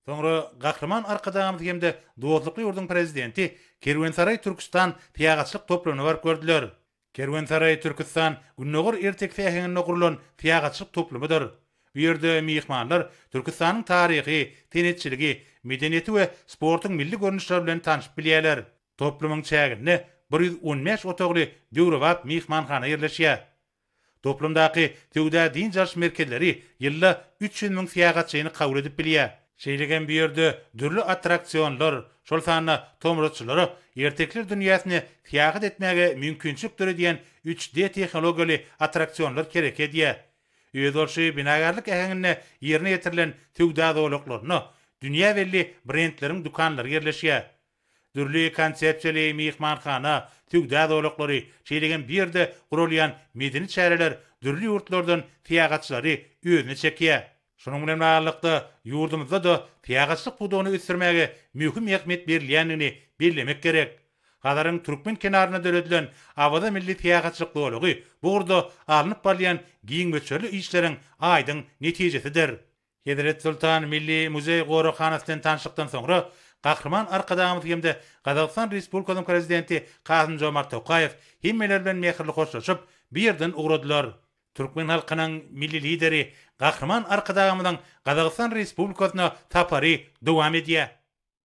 Soňra Gahryman Arkadagymyz hem-de dostlukly ýurduň Prezidenti Kerwensaraý Türküstan syýahatçylyk toplumyna baryp gördüler. Kerwensaraý Türküstan gündogar ertekisi äheňinde gurlan syýahatçylyk toplumydyr. Bu ýerde myhmanlar Türküstanyň taryhy, senetçiligi, medeniýeti we sportuň milli görnüşleri bilen tanşyp bilýärler. Toplumyň çäginde 115 otagly döwrebap myhmanhana ýerleşýär. Toplumdaky söwda-dynç alyş merkezleri ýylda 300 müň syýahatçyny kabul edip bilýär. Şeýle hem bu ýerde dürli attraksionlar, şol sanda tomaşaçylara ertekiler dünýäsine syýahat etmäge mümkinçilik döredýän 3D tehnologiýaly attraksionlar hereket edýär. Özboluşly binagärlik äheňinde ýerine ýetirilen söwda zolaklarynda dünýä belli brendleriň dükanlary ýerleşýär. Dürli konsepsiýaly myhmanhana, söwda zolaklary, şeýle hem bu ýerde guralýan medeni çäreler dürli ýurtlardan syýahatçylary özüne çekýär. Şunuň bilen baglylykda, ýurdumyzda-da syýahatçylyk pudagyny ösdürmäge möhüm ähmiýet berilýändigini bellemek gerek. Hazaryň türkmen kenarynda döredilen Awaza milli syýahatçylyk zolagy bu ugurda alnyp barylýan giň möçberli işleriň aýdyň netijesidir. Hezret Soltan Milli muzeý-goraghanasy bilen tanyşlykdan soňra, Gahryman Arkadagymyz hem-de Gazagystan Respublikasynyň Prezidenti Kasym-Jomart Tokaýew hemmeler bilen mähirli hoşlaşyp, bu ýerden ugradylar. Türkmen halkynyň Milli Lideri Gahryman Arkadagymyzyň Gazagystan Respublikasyna sapary dowam edýär.